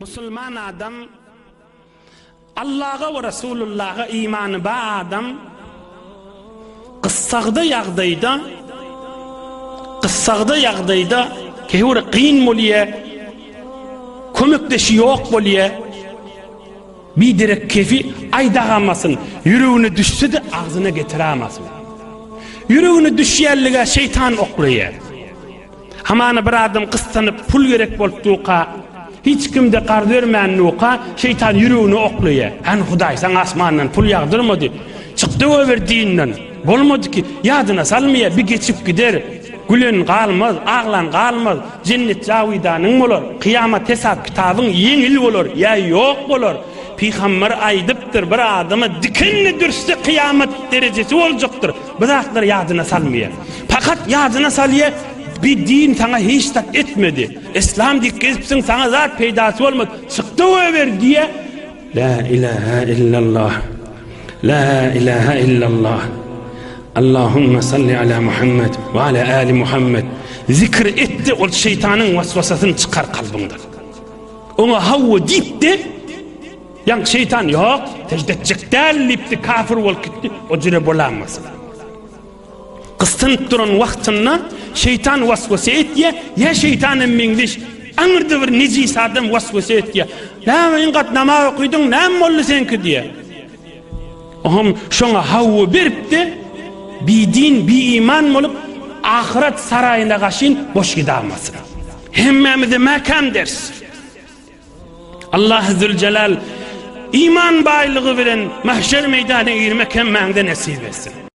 Musulman adam Allaha we Resulullaha imany bar adam gyssagda ýagdaýda gyssagda ýagdaýda käbir kyn bolýa kömekdeşi ýok bolýa biderek kefi aýdagamasyn ýüregine düşse-de agzyna getiramasyn ýüregine düşýänlige şeýtan oklaýar Hamana bir adam gyssanyp pul gerek bolup durka, hiç kimde karz bermän durka, şeýtan ýüregine oklaýar. Hany Hudaý saňa asmandan pul ýagdyrmady. Çykdy goýber dinden. Bolmady ki, ýadyna salmaýar, bir geçip gider. Gülen galmaz, aglan galmaz. Jennet jawidanyň bolar. Kyýamat hesap kitabyň ýeňil bolar, ýa ýok bolar. Pygamber aýdypdyr, bir adama dikenli dürse kyýamat derejesi boljakdyr. Bu zatlary ýadyna salmaýar. Pakat ýadyna salýar, bi din saňa hiç zat etmedi. Islam diýip gezipsiň, saňa zat peýdasy bolmady. Çykdy goýber diýe. La ilaha illallah. La ilaha illallah. Allahumma salli ala Muhammed we ala ali Muhammed. Zikr etdi, ol şeýtanyň waswasasyny çykar kalbyňdan. Oňa hawa diýipdi. Ýaňky şeýtan ýok, sežde etjek däl diýipdi, kafir bolup gitdi, o jüre bolamasyn. Gysynyp duran wagtynda şeýtan waswasa etýär, ýa şeýtan hem meňzeş aňyrda bir nejis adam waswasa etýär. Näme iň gat namaz okydyň, näme boldy seňki diýýär. Oňam şoňa hawa beripdi, bidin, biiman bolup ahyret saraýyna gaşyn boş gidamasyn. Hemmämize mäkäm ders. Allah Zülcelal iman baýlygy bilen mahşer meýdanyna girmek hemmäňde nesip etsin.